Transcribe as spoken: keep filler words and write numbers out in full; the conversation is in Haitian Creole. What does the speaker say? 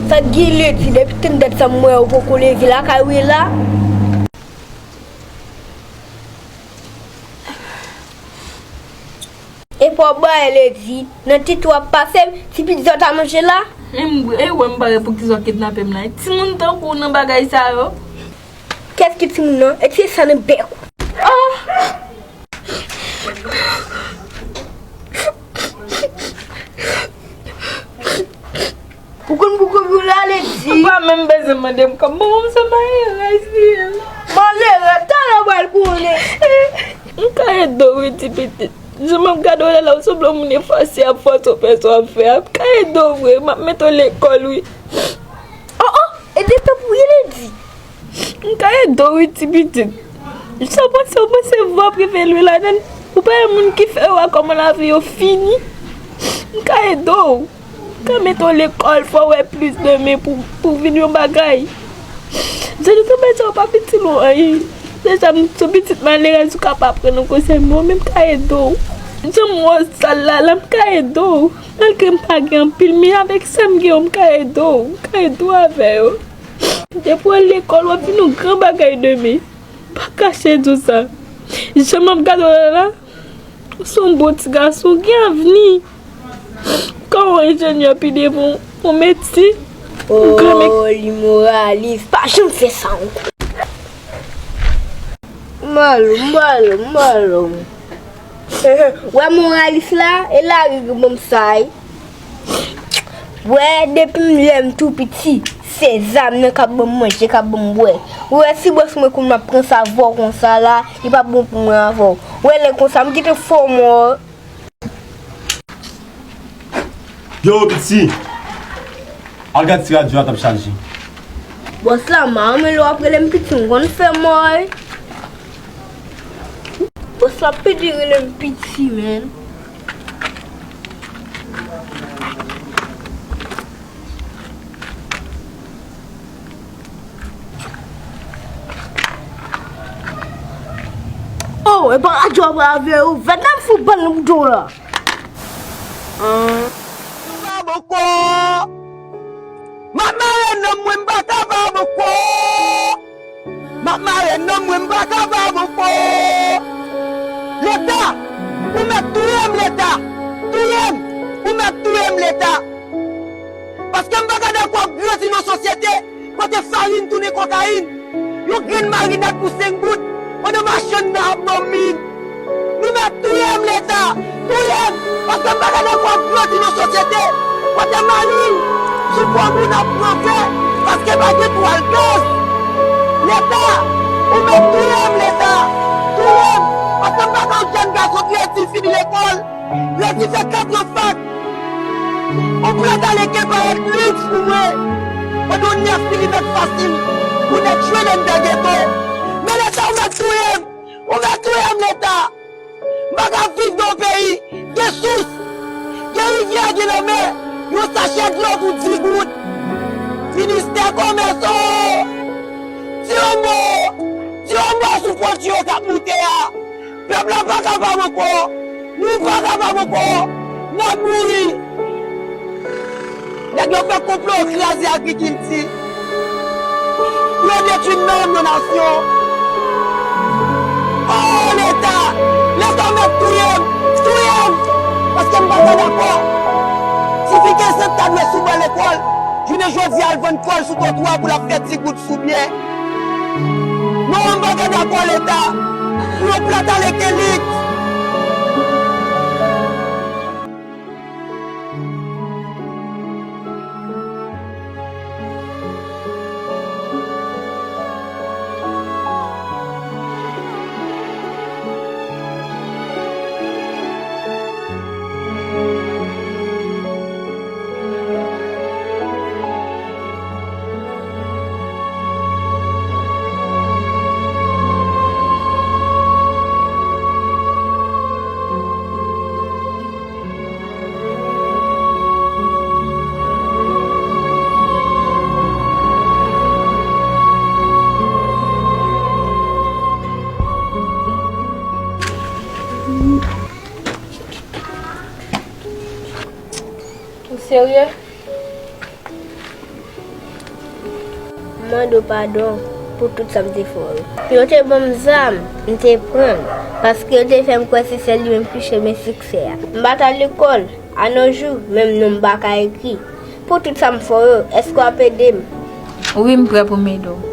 Sa k gen Ledi, depi tann dat sa m wè ou poko leve lakay ou ye la? E pa w bay Ledi, nan tete w ap pase m, ti pitit sa w ta manje la? E m, e wè m pa wè poukisa w kidnape m la. Timoun tankou w nan bagay sa yo. Kiyès ki timoun nan? E tire sa nan bèk ou. Ah! Ou konn pou kote w ale di. Ou pa menm bezwen mande m kòb. Bon, bon, se malerèz li ye. Malerèz, talè w pral konnen. M ka ede w wi, ti pitit. Jan m ap gade w la, la, ou sanble yon moun efase, ap fòse w fè sa w ap fè a. M ka ede w vre, m ap mete w lekòl wi. Oh, oh, ede tanpri, Ledi. M ka ede w wi, ti pitit. Sa w panse, ou panse vwa prive lwe ladann? Ou pa wè moun ki fè yo a kòman lavi yo fini? M ka ede w. M ka mete w lekòl, fò w wè plis demen pou, pou vin yon bagay. Jan nou te mete w pa pitit ou anyen. Deja, m sou pitit malerèz ou ka pa pran nan konsèy mwen, men m ka ede w. Jan m wè w sal la, la, m ka ede w. Malgre m pa gen anpil, men avèk sa m gen yo, m ka ede w. M ka ede w avè yo. Depi w al lekòl, w ap vin yon gran bagay demen. Pa kache di w sa. Jan m ap gade w la, la, ou se yon bon ti gason, ou gen avni. Ou ka yon enjenyè pi devan, yon medsen, yon gran mè- Oh, li moralis. Pa janm fè sa ankò. Malo, malo, malo. Wè moralis la, e lari ki ban m sa, wi. Wè, depi m lè m tou piti, se zam nan k ap ban m manje, k ap ban m bwè. Ou wè, si bòs mwen konn m ap pran sa avè w konsa la, li p ap bon pou mwen avè w. Wè, lè konsa, m kite fò mò. Yo, piti! Al gad si radyo a t ap chaje. Bòs la, m pa renmen lè w ap rele m piti, m konn fè mò, wi. Bòs la pede rele m piti, man. Oh, e pa radyo a pral avè ou. Vèt la m fout ban l nan bouton la. An. M ap mare nanm mwen, m pa kapab ankò. M ap mare nanm mwen, m pa kapab ankò. Leta, ou mèt touye m, Leta. Touye m, ou mèt touye m, Leta. Paske m pa ka dakò ap grandi nan sosyete kote farin tounen kokayin, yon grenn marinad pou senk goud, pandan machann nan ap ba w min. Nou mèt touye m, Leta! Touye m! Paske m pa ka dakò ap grandi nan sosyete kote mari sou gwo moun ap pran vè paske pa gen twal gaz. Leta, ou mèt touye m, Leta! Touye m! Paske m pa ka yon jèn gason ki redi fini lekòl, redi fè kat an fak. Yon plat ale ke parèt liks pou mwen, pandan yon nèf milimèt fasil pou nèg jwenn anndan geto. Men Leta, ou mèt touye m! Ou mèt touye m, Leta! M pa ka viv nan yon peyi gen sous, gen rivyè, gen lanmè, yon sachè dlo pou dis goud. Ministè Komès, o! Di yon mo, di yon mo sou pwodui yo k ap moute a. Pèp la pa kapab ankò. Nou pa kapab ankò. N ap mouri. Nèg yo fè konplo, yo kraze agrikilti. Pou yo detwi nanm yon nasyon. O, Leta! Leta mèt touye m! Touye m! Paske m pa ka dakò. Tifi kenz an ta dwe sou ban lekòl. Jounen jodi a, al vann kò l sou twotwa pou l ap fè ti goud sou byen. Non, m pa ka dakò, Leta, pou yon plat ale ke liks. Ou serye? M mande w padon pou tout sa m te fè w yo. Yo te ban m zam, m te pran l, paske yo te fè m kwè se sèl li menm ki chemen siksè a. M pa t al lekòl, a nos jours, menm non m pa ka ekri. Pou tout sa m fè w yo, èske w ap ede m? Wi, m prè pou m ede w.